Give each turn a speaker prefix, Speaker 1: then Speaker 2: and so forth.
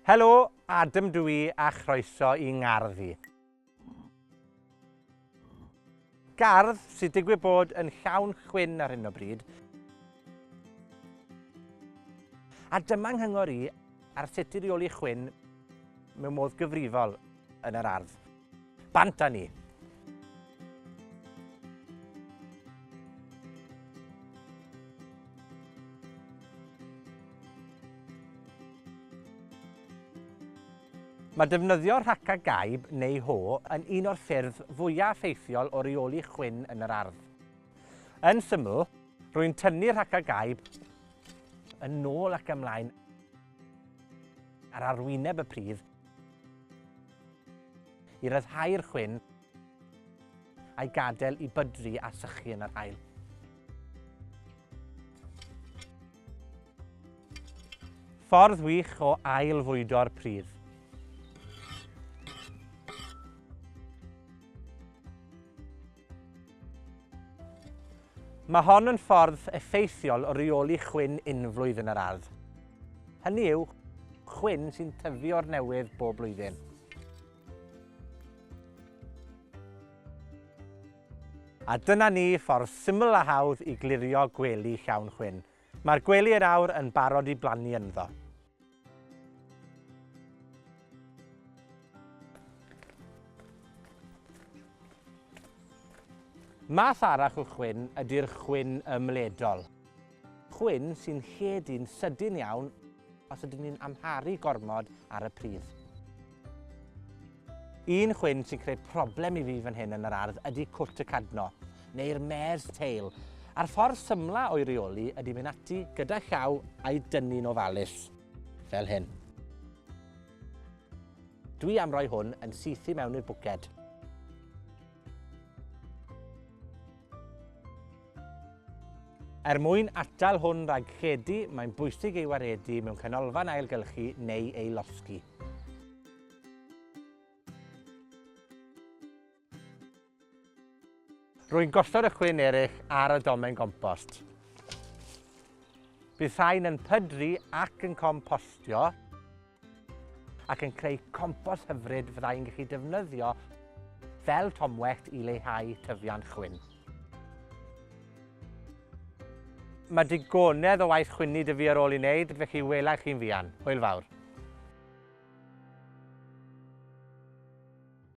Speaker 1: Helo, Adam dw i a chroeso i ngardd i. Gardd sydd digwydd bod yn llawn chwyn ar hyn o bryd. A dyma nghyngor i ar sut i reoli chwyn mewn modd gyfrifol yn yr ardd. Bant â ni! Mae defnyddio rhaca gaib neu ho yn un o'r ffyrdd fwyaf effeithiol o reoli chwyn yn yr ardd. Yn syml, rwy'n tynnu'r rhaca gaib yn ôl ac ymlaen ar arwyneb y pridd i ryddhau'r chwyn a'i gadael i bydru a sychu yn yr haul. Ffordd wych o ail-fwydo'r pridd. Mae hon yn ffordd effeithiol o reoli chwyn unflwydd yn yr ardd. Hynny yw, chwyn sy'n tyfu o'r newydd bob blwyddyn. A dyna ni, ffordd syml a hawdd i glirio gwely llawn chwyn. Mae'r gwely yn awr yn barod i blannu ynddo. Math arall o chwyn ydy'r chwyn ymledol. Chwyn sy'n lledu'n sydyn iawn os ydyn ni'n amharu gormod ar y pridd. Un chwyn sy'n creu problem i fi fan hyn yn yr ardd ydy cwt y cadno, neu'r mare's tail. A'r ffordd symla o'i reoli ydy mynd ati gyda llaw a'i dynnu'n ofalus, fel hyn. Dwi am roi hwn yn syth i mewn i'r bwced. Er mwyn atal hwn rhag lledu, mae'n bwysig ei waredu mewn canolfan ailgylchu neu ei losgi. Rwy'n gosod y chwyn eraill ar y domen gompost. Bydd rhain yn pydru ac yn compostio ac yn creu compost hyfryd fyddai'n gallu defnyddio fel tomwellt i leihau tyfiant chwyn. Mae digonedd o waith chwynnu 'da fi ar ôl i wneud, felly wela i chi'n fuan. Hwyl fawr.